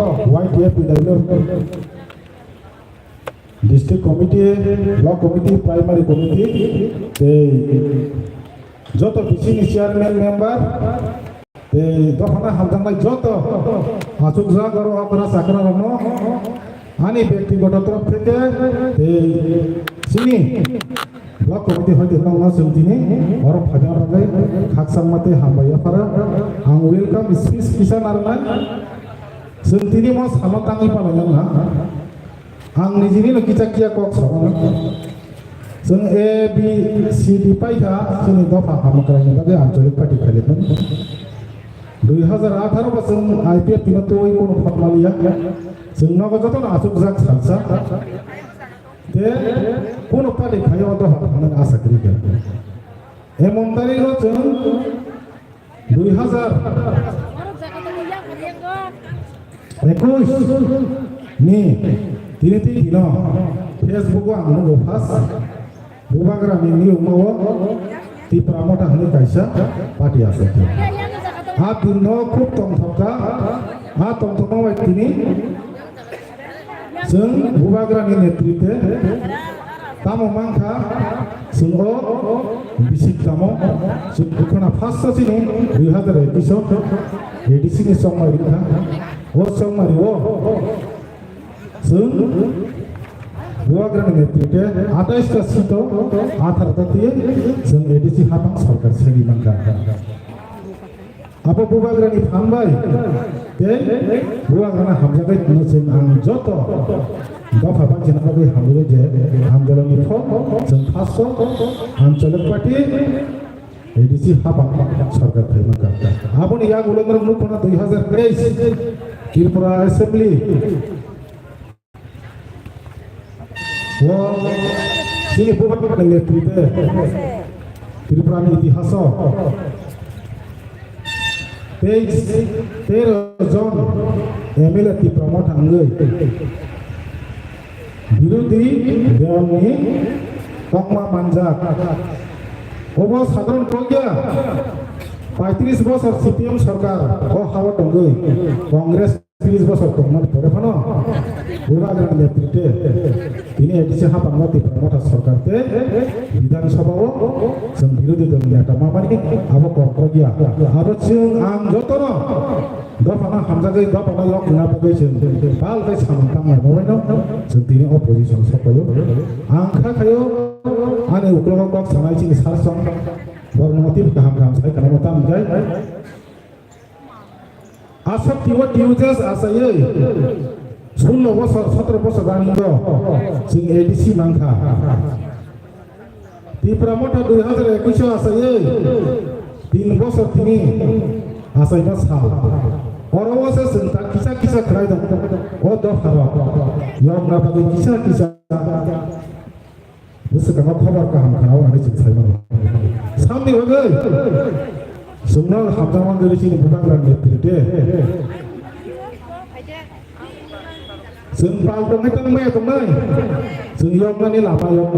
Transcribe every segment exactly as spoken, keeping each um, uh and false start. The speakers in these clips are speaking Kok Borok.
Y T F ni daino district committee, block committee, primary committee, tei joto B C ni chairman member, tei dophano hamjaknai joto achukjak oro okra chakra rokno ani byaktigoto torof theke tei chini block committee hoite nokno chwng tini oro phaina bagwi khakchangma tei hambai yapharo ang welcome speech kisa narwknai. Chwng tini mo samo tangwi palainang na. Ang nijini no kicha kiya kok sago na. Chwng A B C D paikha chini dopha hamakrai ni bagwi ancholik party khailaimani. Dui hazar atharo bo chwng I P F T no twi kono phok maliya. Chwng nogo jotono achukjak salsa. Te kono party khayo dopha thangnani asa kwrwi kha. Emon tarikh o chwng dui hazar ekush ni tini twi tino Facebook o ang nugo first Bubagra ni niyungma o Tipra Motha hwnwi kaisa party asai khe. A din no khub tongthok kha, a tongthokma bai tini Chwng Bubagrani netrite tamo mankha, chwng o bisik tamo, chwng bukhuna first o chini dui hazar ekush o A D C ni chongmari kha. O chongmari o chwng Bubagrani netrite atais ta seat o athar ta twi chwng A D C hapang sarkar segi mankha. Abo Bubagrani phan bai tei Bubagrano hamjagwi tongno chwng ang joto dopha bangchina bagwi hamjagwi je andolonni phol chwng first o Anchalik Party A D C hapang sarkar khaima kha. Aboni yagulo norok nukho na dui hazar teis Tripura Assembly O chini Bubagrani netrite Tripura ni itihaso tei tero jon M L A Tipra Motha wngwi birodhi dol ni kokma manjak. Obo sadharon kokya, paitris bosor C P M sarkar o hao tongwi Congress tris bosor tongmani pore phano Bubagrani netrite tini A D C hapang o Tipra Motha sarkar tei Bidhan Sabha o chwng birodhi dol ni neta mamani abo kok kokya. Abo chwng ang jotono dophano hamjagwi dophano yok wngna bagwi chwng pal tei samung tangnai babaino chwng tini opposition sokpaio. Ang kha khaio ani uklogo kok sanai chini sar song borokno twi kaham kaham sai khna mwtam jai. Aswk tibo tibo jas asaiwi sullo bosor sotro bosor rani do chwng A D C mankha. Tipra Motha dui hazar ekush o asaiwi tin bosor tini asaima sal. Oro o se chwng ta kisa kisa khlai dong o dopha rok yokna bagwi kisa kisa. Bwswkango khobor kaham khna-o hwnwi chwng sai mano. Samni bagwi chwngno hamjakma gwnwi chini Bubagrani netrite. Chwng pal tongwi tongmaya tongnai. Chwng yoknani lama yok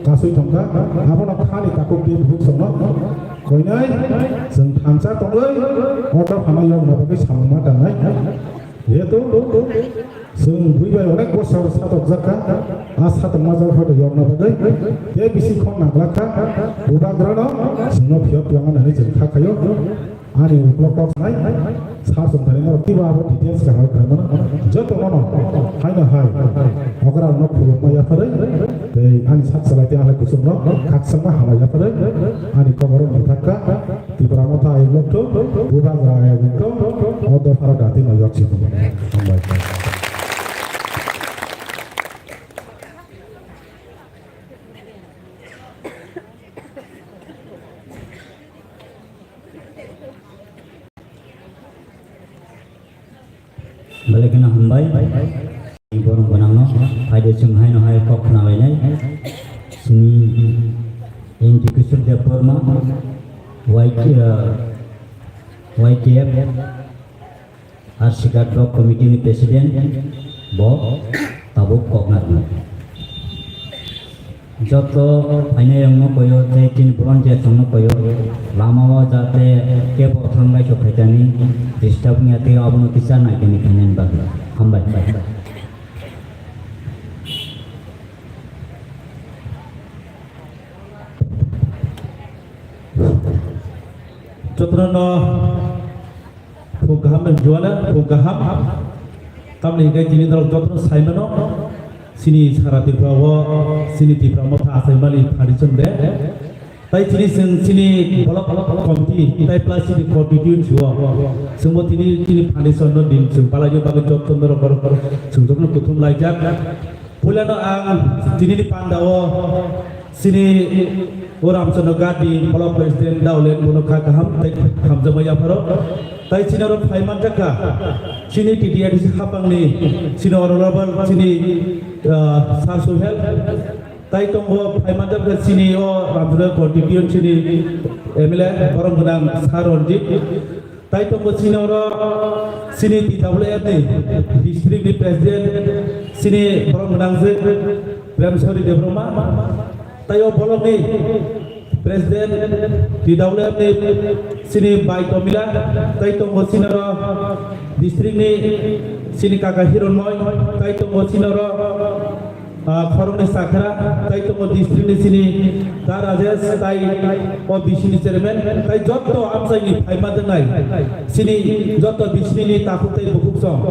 kasui tongkha. Abono khani takhuk di bukhuk songno. Koinai chwng thansa tongwi order phano yokna bagwi samungma tangnai. Jehetu chwng bui bai onek bosor satokjak kha, a satokma jagao phaito yokna bagwi tei bisi khon nangla kha, Bubagrano chwngno phiyok twlangna hinwi chwng kha khaio. Ani uklo kok sanai, sar chwng thani norok kiba abo details kaham khlaimano, joto mano haino hai okra rokno khulumma yapharwi tei ani sak salai tei alai kuchukno khakchangma hamya yapharwi ani kokoro mwthakha. Tipra Motha ayuk lokthung, Bubagra ayuk lokthung, o dopharo dati no yok si thung. Hambai. Belai kheno hambai. Borok gwnangno phaide chwng haino hai kok khna lainai. Chini N T Kishore Debbarma, Y T, uh, Y T F, Arsikat Block Committee ni President, bo tabuk kok narwknai. Joto phainairokno koyo tei chini volunteers rokno koyo, lamao jate kebo thangbai sok phaitani disturb wngya tei abono kisa naikani phainani bagwi. no phung kaham no juana phung kaham. Tamni hingke tini norok jotono saimano, chini sara Tripura o, chini Tipra Motha achaimani foundation de. Tai chini chwng chini block committee, tai plus chini constituency o. Chwngbo tini chini foundation no din chwng palai bagwi jotono norok chwng jotono kuthum laijak. Puilano ang tinini panda o chini o Ramchandra Gandhi, Block President Dauleng, bono kha kaham tei hamjakma yapharo. Tai chini oro phai manjakha chini T T A D C hapangni chini honorable chini, ah, Sir Suhel. Tai tongo phai manjakha chini o Ramchandra constituency ni M L A borom gwnang Sir Ranjit. Tai tongo chini oro chini T W F ni district ni president chini borom gwnang je Premsori Debbarma. Tai o block ni president T W F ni chini bai Tomila. Tai tongo chini oro district ni chini kaka Hironmoi. Tai tongo chini oro ah, khoroknwi chakra, tai tongo district ni chini Da Rajesh, tai o B C ni chairman, tai jotto amchaini phaima tongnai chini jotto B C ni takhuk tai bukhuk song,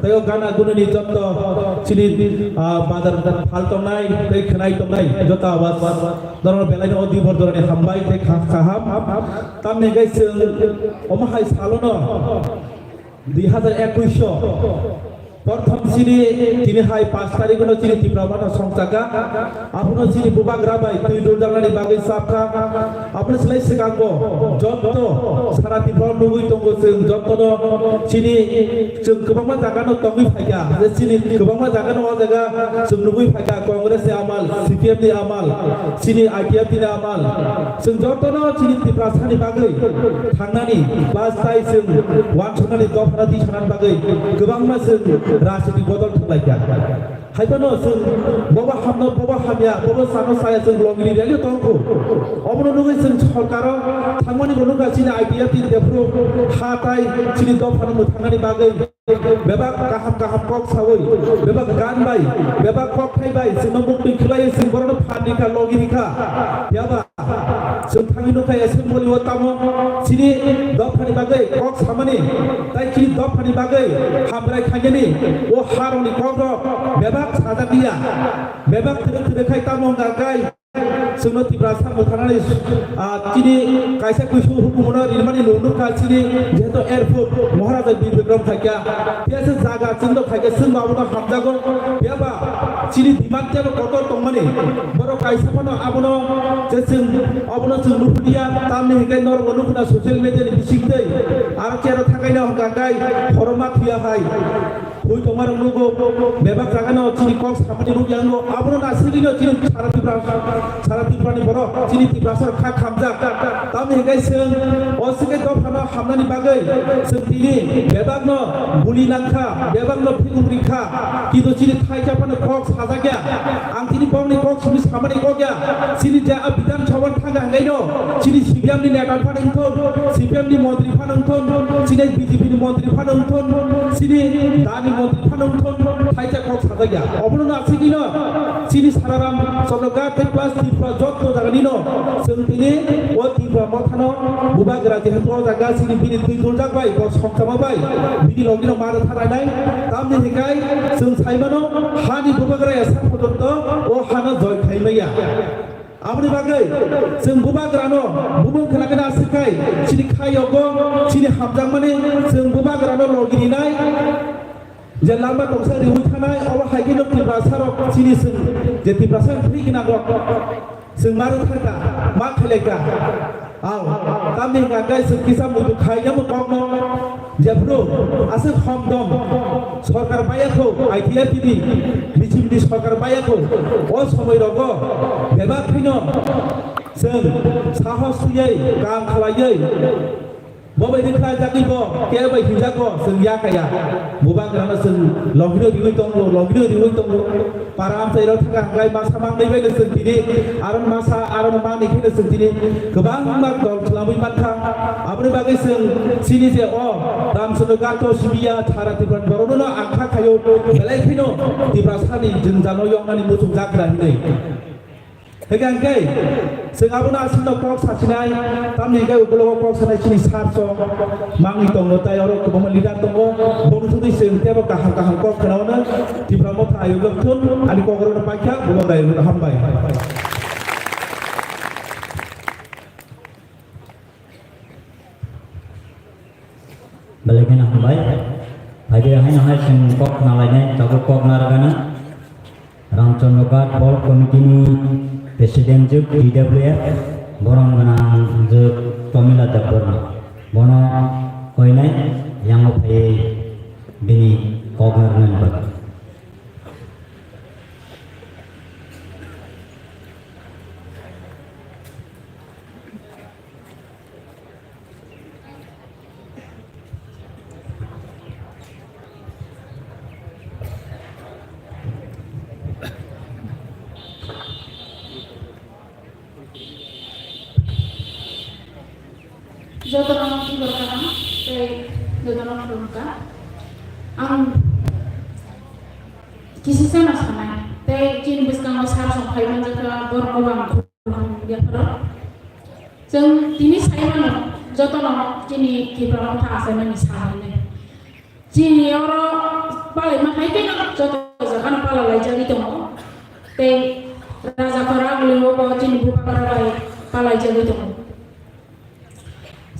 tai o gana gunani jotto chini, ah, bazar phal tongnai, tai khwnai tongnai, jotto awas norok belai no o dui bor jorani hambai tai kha-, kaham. Tamni hingke chwng omo hai salono dui hazar ekush o prothom chini tini hai pash tarikh no chini Tipra Motha songchakha. Abono chini bubagra bai twi duljaknani bagwi chapkha. Abono slai swkango jotto sara Tripura nugwi tongo chwng jottono chini chwng kwbangma jaga no tongwi phaikha. Je chini kwbangma jaga no o jaga chwng nugwi phaikha Congress ni amal, C P M ni amal, chini I T F T ni amal. Chwng jotono chini Tiprasani bagwi thangnani, plus tai chwng uansuknani, dophano tisanani bagwi kwbangma chwng rajniti bodol thwnglaikha. Haiphano chwng bobo hamno, bobo hamya, bobo sano saya chwng logini rally tongkhu. Obono nugwi chwng sorkaro thangmani bo nukha chini I T F T ni jephuru ha tai chini dophano mwthangnani bagwi. Bebak kaham kaham kok sawi, bebak gan bai, bebak kok thai bai, chwngno muktwi khwlaiwi chwng borokno phan rikha, logi rikha. Phiya ba chwng thangwi nukha assembly o tamo chini dophani bagwi kok samani, tai chini dophani bagwi hambai khainani o harokni kokrok bebak sajak ya, bebak thwrwk thwrwk khai tamo wngkha kai. Chwngno Tiprasa mwthangnani, ah, chini kaisa kuisu hukumono rinmani nung nukha chini, jehetu airport Maharaja Bir Bikram khaikha, phiya se jaga chwngno khaikha, chwngbo abono hamjago. Phiya ba chini demand tebo kotor tongmani, borok kaisa phano abono je chwng, abono chwng nuhliya, tamni hwnkhe norokbo nukhuna social media ni bisingtwi, aro chero thangkaino hwnkha kai khorokma thuya hai. Hui tongmarok nugo, bebak jagano chini kok samani rukya wngo, abono nasigwino chini sara Tripura, sara Tripurani borok, chini Tiprasa kha khamjak. Tamni hwnkhe chwng o swkhe dophano hamnani bagwi chwng tini bebakno buli nangkha, bebakno phikung rikha, kintu chini thaisa phano kok sajakya. Ang tini bongni kok simi samani kok ya, chini je a Bidhan Sabha thangkha hwnkhaino, chini C P M ni neta phano wngthon, C P M ni montri phano wngthon, chini B J P ni montri phano wngthon, chini dani montri phano wngthon, thaisa kok sajak ya. Obono nasigwino chini Sararam Chandra Ghat tei plus Tripura jotto jaganino chwng tini o Tipra Mothano bubagra jehetu o jaga chini bini twi duljak bai, bo songchama bai, bini logino ma rwtha rainai, tamni hwnkhe chwng saimano hani bubagra esa pojonto o hano joi khaimaya. Aboni bagwi chwng bubagrano bumung khwna khwna aswk khai chini khai yogo chini hamjakmani chwng bubagrano logi rinai je lama tongsa riwi thanai obo hai kheno Tiprasarok chini chwng je Tiprasa thwi gwnangrok chwng ma rwkha kha ma khlai kha. Ang tamni hwnkha khe chwng kisa muitu khainamo kokno. Jephru aswk hom dom sorkar baiya kho, I T F T ni bichimni sorkar baiya kho, o somoi rogo bebak phino chwng sahos twiwi kam khlaiwi bo bai rwkhlai jagwi bo kebo hinjago chwng ya kaya. Bubagrano chwng logino riwi tongo, logino riwi tongo. Para amchairok thangkha hwnkhe masa mangnai bai no chwng tini aro masa aro manwi khe no chwng tini kwbangma dol khwlamwi mankha. Aboni bagwi chwng chini je o Ramchandra Ghat o simi ya sara Tripura ni borokno no ang kha khaio belai kheno Tiprasani jwngjalo yoknani muchung jagra hinwi. Hingkha hingkhe, chwng abono aswkno kok sasinai, tamni hingkhe ukulogo kok sanai chini sir song mangwi tongo, tai oro kwbangma leader tongo, boni thugwi chwng teibo kaham kaham kok khwnao hwno Tipra Motha ayuk thun, ani kok orono paikha, bubagra ayuk hambai. Belai kheno hambai. Phaidi haino hai chwng kok nalainai, tabuk kok narwkgana. Ramchandra Ghat Block Committee ni President jwk T W F, borom gwnang jwk Promila Debbarma. Bono koinai yango phaiwi bini kok narwknani bagwi. Jotono twibo kaham tei jotono khulumkha. Ang kisisa no sanai tei chini bwskango sir song phai manjakha borokno bo ang khulumkha. Chwng tini sai mano jotono chini Tipra Motha achaimani sal hinwi. Chini oro palaima hai khe joto jagano pala laijagwi tongo. Tei Raja Khorang Leo bo chini bubagra bai palaijagwi tongo.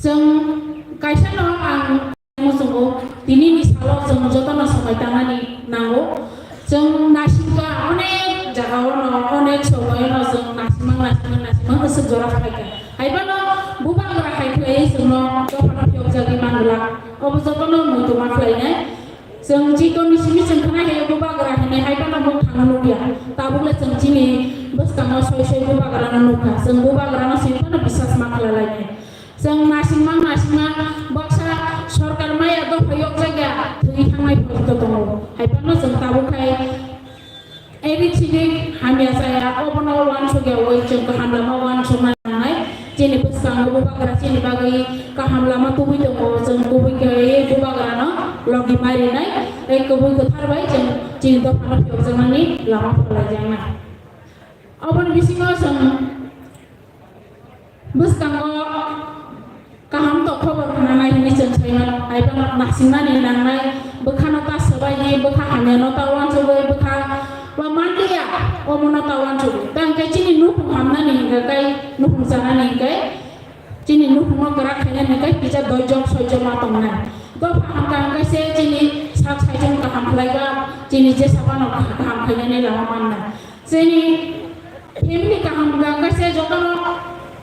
Chwng kaisa no ang muchungo, tini ni salo chwng jotono swmai tangnani nango. Chwng naisingkha onek jagao no, onek somoio no chwng naisingmang, naisingmang, naisingmang aswk jora phaikha. Haiphano bubagra hai khlaiwi chwngno dophano phiyokjagwi manglak. Obo jotono muitu ma khlainai. Chwng chikon ni simi chwng khna khe bubagra hinwi hai phano bwkhano nukya. Tabuk le chwng chini bwskango soi soi bubagrano nukha. Chwng bubagrano simi phano biswas ma khlai lainai. Chwng nasingma nasingma baksa sorkar maya dopha yokjak ya thwi thangnai photo tongo. Hai phano chwng tabuk khai Eri chini hamya chaya, obono uansukya oi chwng kaham lama uansukna nangnai. Chini bwskango bubagra chini bagwi kaham lama tubui tongo, chwng kubui khe bubagrano logi ma rinai, tei kubui kwthar bai chwng chini dophano phiyokjaknani lama phalaijaknai. Oboni bisingo chwng Bwskango kaham to khobor khnanai hwnwi chwng sai mano. Hai phano nasingnani nangnai, bwkhano ta swbai di, bwkha hamyano ta uansugwi, bwkha ba manliya, omono ta uansugwi. Tei hwnkhe chini nukhung hamnani hwnkhe kai, nukhung chanani hwnkhe chini nukhungno kwrak khainani hwnkhe kisa doijok soijok ma tongnai. Dopha hamkha hwnkhe se chini sak saichung kaham khlaiba, chini jesa phano kaham khainani lama mannai. Chini family kaham wngkha, wngkha se jotono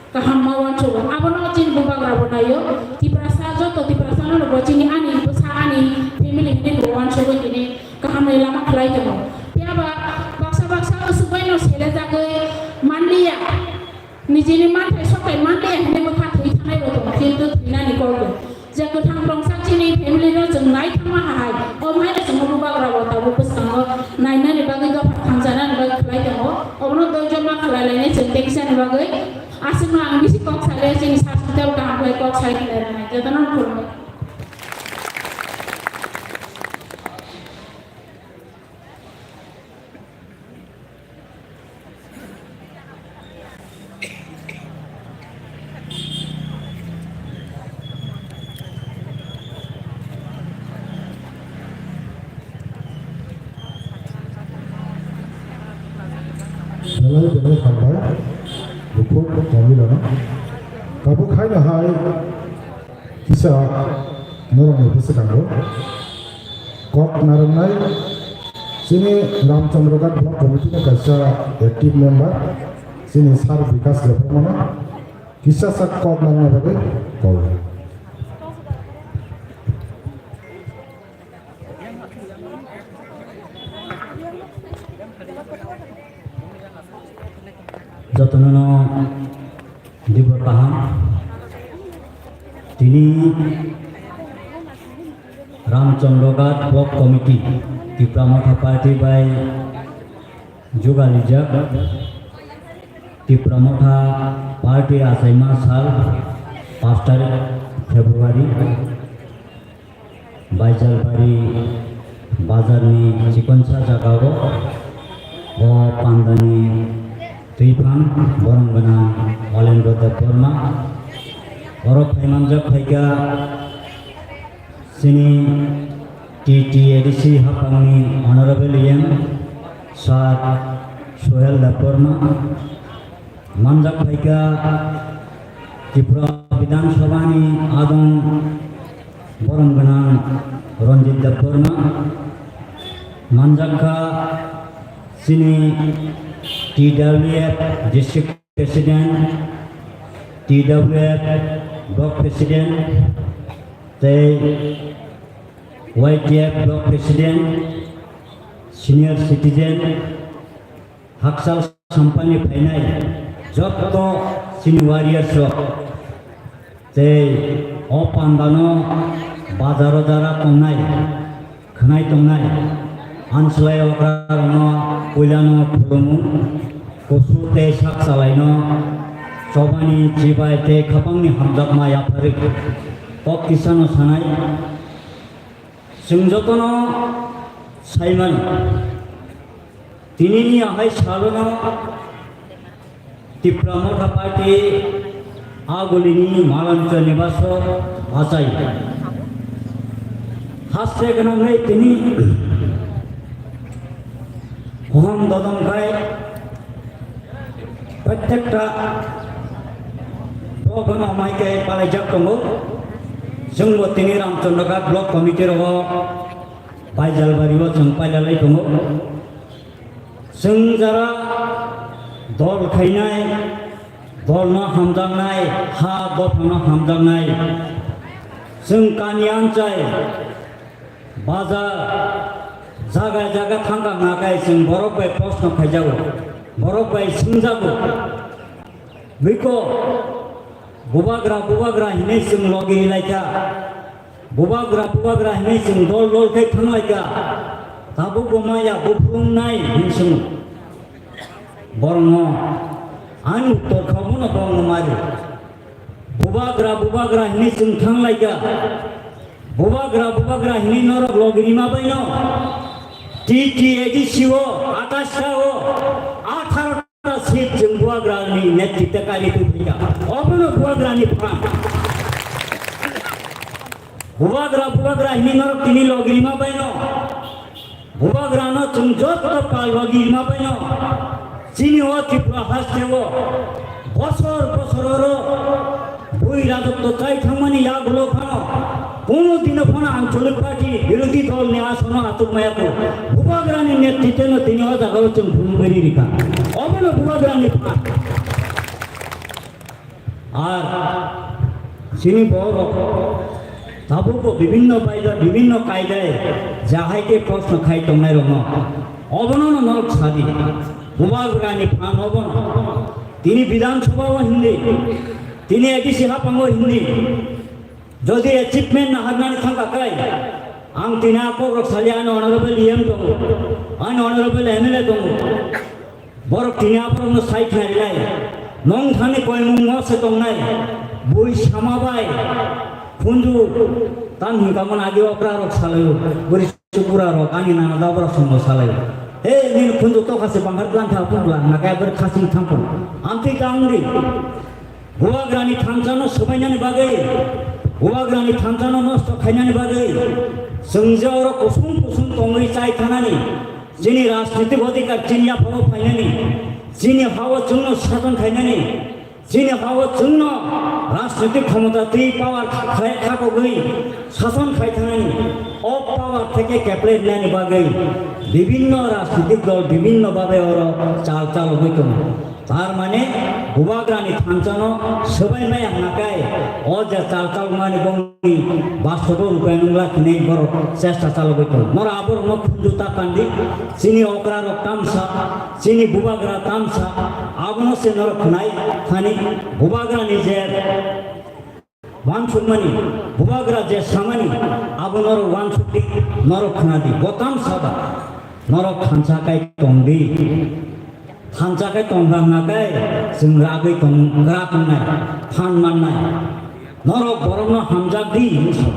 kaham ma uansugo. Abono chini bubagra bo naio. Tiprasa, joto Tiprasa no bo chini ani bwsa, ani family hinwi bo uansugo, tini kaham ni lama khlai tongo. Phiya ba baksa baksa usuk bai no selejagwi manliya. Nijini manthai sokai manliya hinwi bwkha thwi thanai bo tongo, kintu thwinani kok bo. Je kwthang rongsa chini family no chwng nai thangma hai, o hai no chwng bubagra bo tabuk bwskango nainani bagwi dopha thangjanani bagwi khlai tongo. Obono doijo ma khlai lainai chwng tei kisani bagwi. Aswkno ang bisi kok salai chini saswk tei kaham khlai kok sai khlai rwnai. Jotono khulumkha. Belai belai hambai, buphur Jamilano. Tabuk haino hai kisa norokni bwskango kok narwknai chini Ramchandra Ghat Block Committee ni kaisa active member, chini Sir Bikas Debbarmano kisa sak kok narwkna bagwi kol. Jotono no dibor kaham. Tini Ramchandra Ghat Block Committee, Tipra Motha Party bai jugalijak. Tipra Motha Party achaima sal paanch tarik February. Baijalbari bazarni chikonsa jagao bo pandani Twiphang borom gwnang Walendra Debbarma. Oro phaimanjak phaikha chini T T A D C haphangni Honorable E M Sir Sohel Debbarma. Manjak phaikha Tripura Bidhan Sabhani adong borom gwnang Ranjit Debbarma. Manjak kha chini T W F District President, T W F Block President, tei Y T F Block President, Senior Citizen, hakchal sampani phainai jotto chini warriors rok. Tei o pandano bazaro jara tongnai, khwnai tongnai, anslai okrarokno puilano khulumu, kusu tei sak chalaino chobani chibai tei khapangni hamjakma yapharwi kok kisano sanai. Chwng jotono saimano, tinini ahai salono Tipra Motha Party agulini Malancha Nibaso achai. Haste gwnangwi tini Kohom dodom khai prottekta block no mai khe palaijak tongo. Chwngbo tini Ramchandra Ghat Block Committee rogo Baijalbari o chwng pailai tongo. Chwng jara dol khainai, dol no hamjaknai, ha dopha no hamjaknai. Chwng kani anchai Bajar jaga jaga thangkha hwnkha khe chwng borok bai proshno khaijago, borok bai swngjago. Bwiko bubagra bubagra hinwi chwng logi rilaikha, bubagra bubagra hinwi chwng dol dol khe thanglaikha. Tabukbo maya buphulungnai hinwi chwng borokno ani uttor kha bono borokno mari. Bubagra bubagra hinwi chwng thanglaikha. Bubagra bubagra hinwi norok logirima baino T T A D C o athas ta o atharo ta seat chwng bubagrani netritwa kari tubikha. Obono bubagrani phan. Bubagra bubagra hinwi norok tini logirima baino. Bubagrano chwng joto pal logi rima baino. Chini o Tripura haste o bosor bosor oro bui rajotto chai thangmani yagulo phano kono dino phano ancholik party birodhi dol ni asono achuk maya ko. Bubagrani netritwno tini o jaga o chwng phulung beri rikha. Obono bubagrani pha. Ar chini borok tabukbo bibinno baida, bibinno kaidai jahai khe proshno khai tongnai rokno. Obono no norok sadi. Bubagrani phan obono. Tini Bidhan Sabha o hindi, tini A D C hapang o hindi. Jodi achievement naharnani thangkha khe, ang tini a kokrok sali ani honorable E M tongo, ani honorable M L A tongo. Borok tini aborokno sai khnari lai. Nong thani koimung mo se tongnai. Bui sama bai. Khunju tam hinkamon agi okra rok salaio. Buri chukura rok ani nana dabra songo salaio. He nini khunju tokha se banghar plan tha pun plan na kaya bur khasing thampun. Amtwi ta wngdi. Bubagrani thanchano swbainani bagwi, Bubagrani thanchano nosto khainani bagwi, chwng je oro kusung kusung tongwi chai thanani, chini rajnitik odhikar chini yaphao phainani, chini hao chwngno sason khainani, chini hao chwngno rajnitik khomota twi power khai khakogwi sason khai thanani, o power theke keple rinani bagwi bibinno rajnitik dol bibinno babe oro chal chalogwi tongo. Tar mane Bubagrani thanchano swbai maya hwnakai, o je chal chalmani bongni bastobo rupayan wngla hinwi borok chesta chalogwi tongo. Moro aborokno khunju ta kandi, chini okrarok tamsa, chini Bubagra tamsa, abono se norok khwnai thani Bubagrani je wansukmani, Bubagra je samani, abo norok wansukdi, norok khwnadi, bo tamsa ba, norok thansa kai tongdi, thansa kai tongkha hwnakai, chwng ragwi tong, gra tongnai, phan mannai, norok borokno hamjakdi, hinwi sa.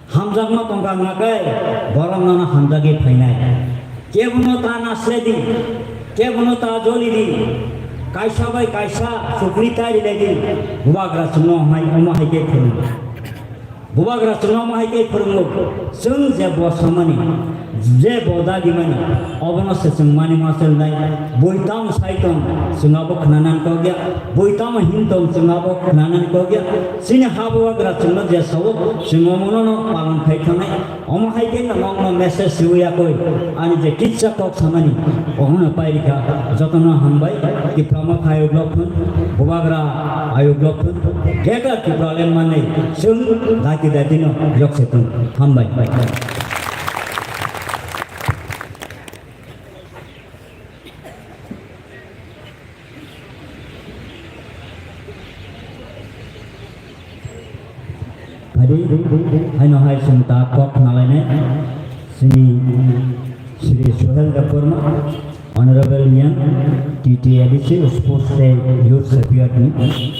Hamjakma tongkha hwnakai, borok nono hamjagwi phainai. Kebono ta nasredi, kebono ta jolidi, Kaisa bai kaisa chukri tai rilai di. Bubagra chwngno hai, omo hai khe phwrwngo. Bubagra chwngno omo hai khe phwrwngo. Chwng je bo samani, je bo dagimani, obono se chwng mani ma chwlnai. Bui tamo sai tong, chwng abo khnanan kok ya. Bui tamo hin tong, chwng abo khnanan kok ya. Chini ha Bubagra chwngno je sao, chwng omono no palan khai thangnai. Omo hai khe no nokno message siwi yakoi, ani je kisa kok samani, omono pairikha, jotono hambai, Tipra Motha ayuk lok thun, Bubagra ayuk lok thun, Greater Tipraland manwi, chwng dati dati no yok se thun, hambai. Phadi, haino hai chwng ta kok khna lainai. Chini Shri Sohel Debbarma, Honorable Miyan, T T A D C, Sports tei Youth Secretary ni.